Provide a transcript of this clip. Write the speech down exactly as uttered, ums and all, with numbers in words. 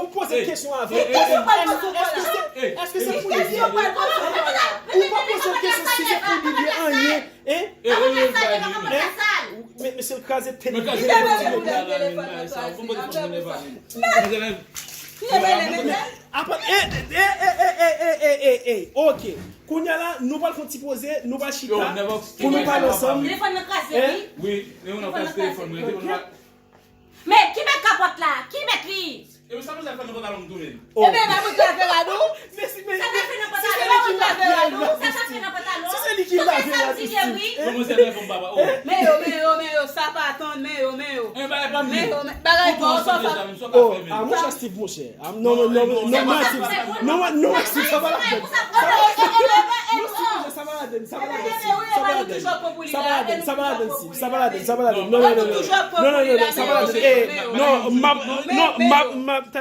Donk, ou poze l kesyon avè l. Èske se pou li? Ou pa poze l kesyon si se pou li li anyen. Hein? Men mesye l kraze tèt. Apre, e, e, e, e, e, e, e, e, ok. Kounye a la, nou pral fè yon ti poze, nou pral chita pou nou pale ansanm. Telefòn nan kraze, wi. Wi, men ou nan kraze telefòn mwen. Men ki mèt kapòt la? Ki mèt li? E sa pou sa fè nan pantalon m tou menm? Ebyen, ba bout la fè rad ou. Sa ta fè nan pantalon? Ba bout la fè rad ou. Sa ta fè nan pantalon? Si se li ki lave rad isit. Bon, mwen se lè fòm papa. Oh. Men yo, men yo, men yo, sa pa tann, men yo, men yo. Men bagay pa m. Men yo, men bagay pa w, sa pa. Oh, ah, monchè Steve, monchè. Ah, non, non, non, non, non, Steve. Non, non, Steve, sa pa la pèn. Non, Steve, sa pa la pèn, sa pa la pèn, Steve. Sa pa la pèn, sa pa la pèn, Steve. Sa pa la pèn, sa pa la pèn. Non, non, non, non, non, sa pa la pèn. Eh, non, m ap, non, m ap, m ap,